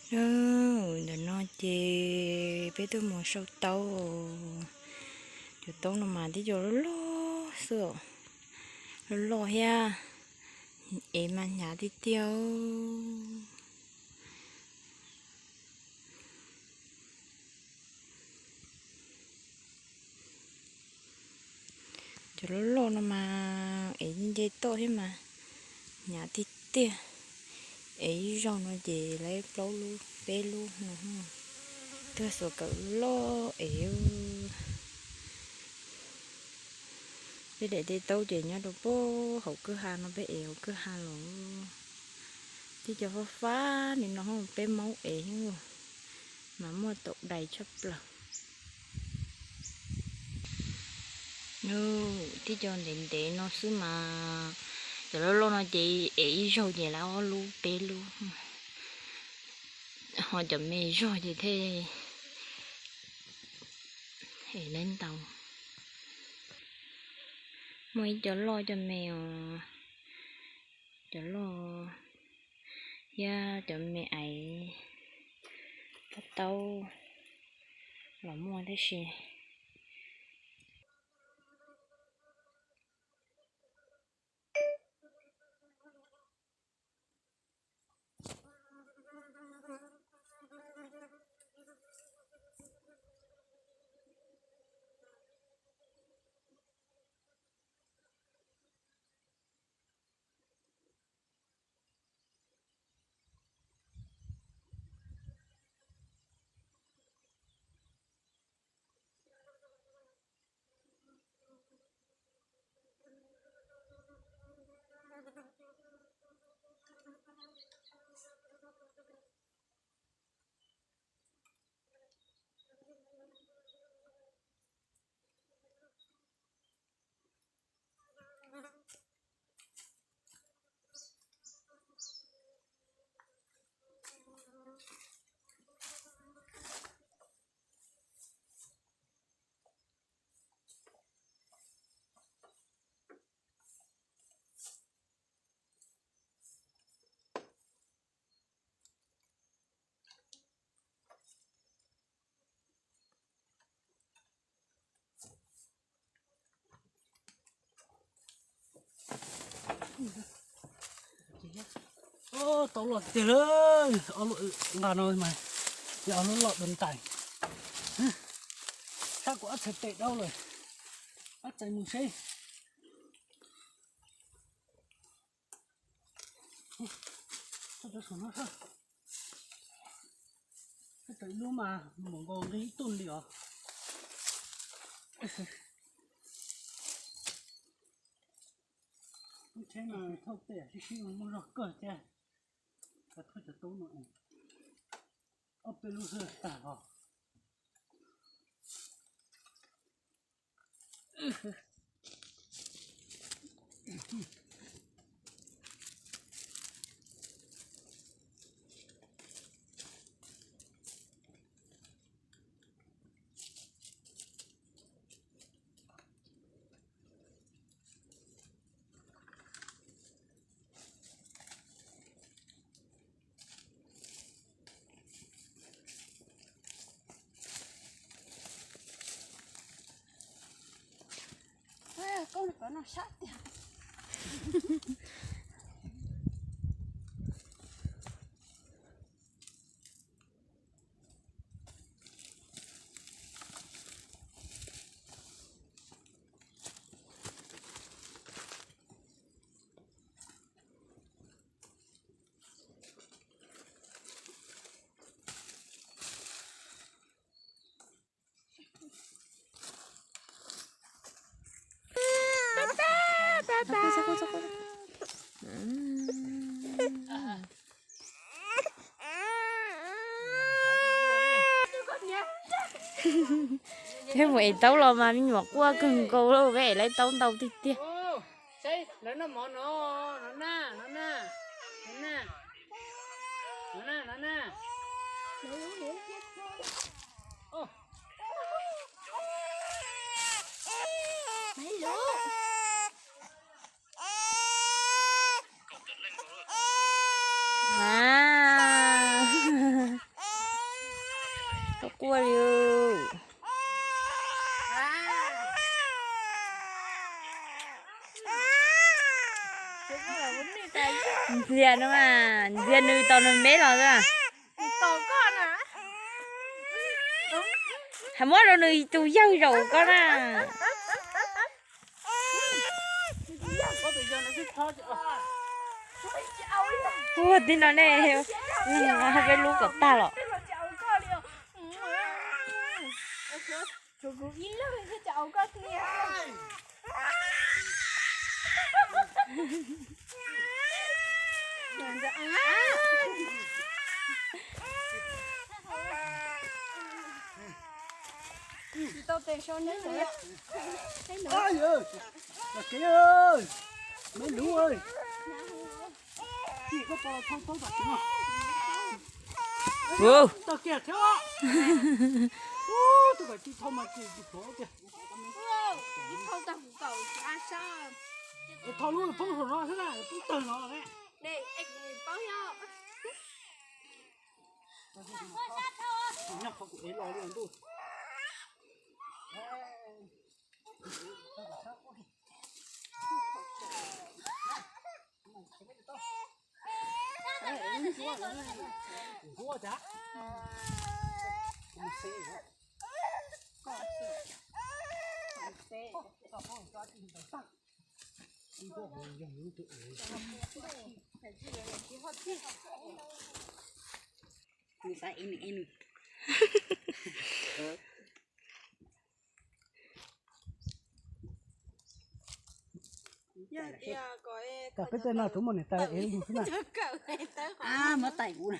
Ntawm no ces peb tuaj mus sau taub. Cov taub no mas tib co loj loj xwb, loj loj thiab, ev mas hnyav tiag tiag. Cov loj loj no mas ev nce toj thiab mas hnyav tiag tiag. Ev ib zaug no ces lawv plaub lub peb lub no. Tuaj xuas kawm loj ev. Peb daim teb taub ces nyob rau pem hauv kwj ha no, peb ev hauv kwj ha los. Tib co fab fab li no peb maub ev mas muaj tau dai tshaj plaws. Tib co ntev ntev no xwb mas, cov loj loj no ces ev ib zaug ces lawv ob lub peb lub. Ho cov me zog ces thiaj ev lawv ntau. Muaj ib co loj co me os, cov loj thiab cov me aiv, pab taub los muaj tab sis. Tau loj tiag lawm, ob lub nqa no mas yog ob lub loj dua ntais. Sab kuv ob txhais tes dau lawm, ob txhais mus seb. Ib lub mas mus nkaus nqi ib tug li os. Lub tsheb no thauj tej sib sib muaj zog kawg thiab. Thauj cov taub no ob peb lub xwb tag os. Koj cov no sab tiag. Peb mus ev taub los mas me nyuam quaj kawg nkaus li, peb ev lawv taub ntau tiag tiag. Saib lawv noj mov no, no na, no na, no na, no na, no na. Wow. Ua li. Ntxias no mas, ntxias nws tos nws me los xwb. Hais muab rau nws tus yawg zaum koj na. Ua tib no nej, peb lub kom tag los. Tag kiag thiab. Ub, tus kom tsis thau mas tsis tsis pom tiag. Thau lub poob saum no xwb na, poob tawg no ne. Nyob qhov kuv ev los li ntuj. Yog tias kom, kom peb tej no rov muaj niam tais ev yus xwb na. Muab tais kuv na.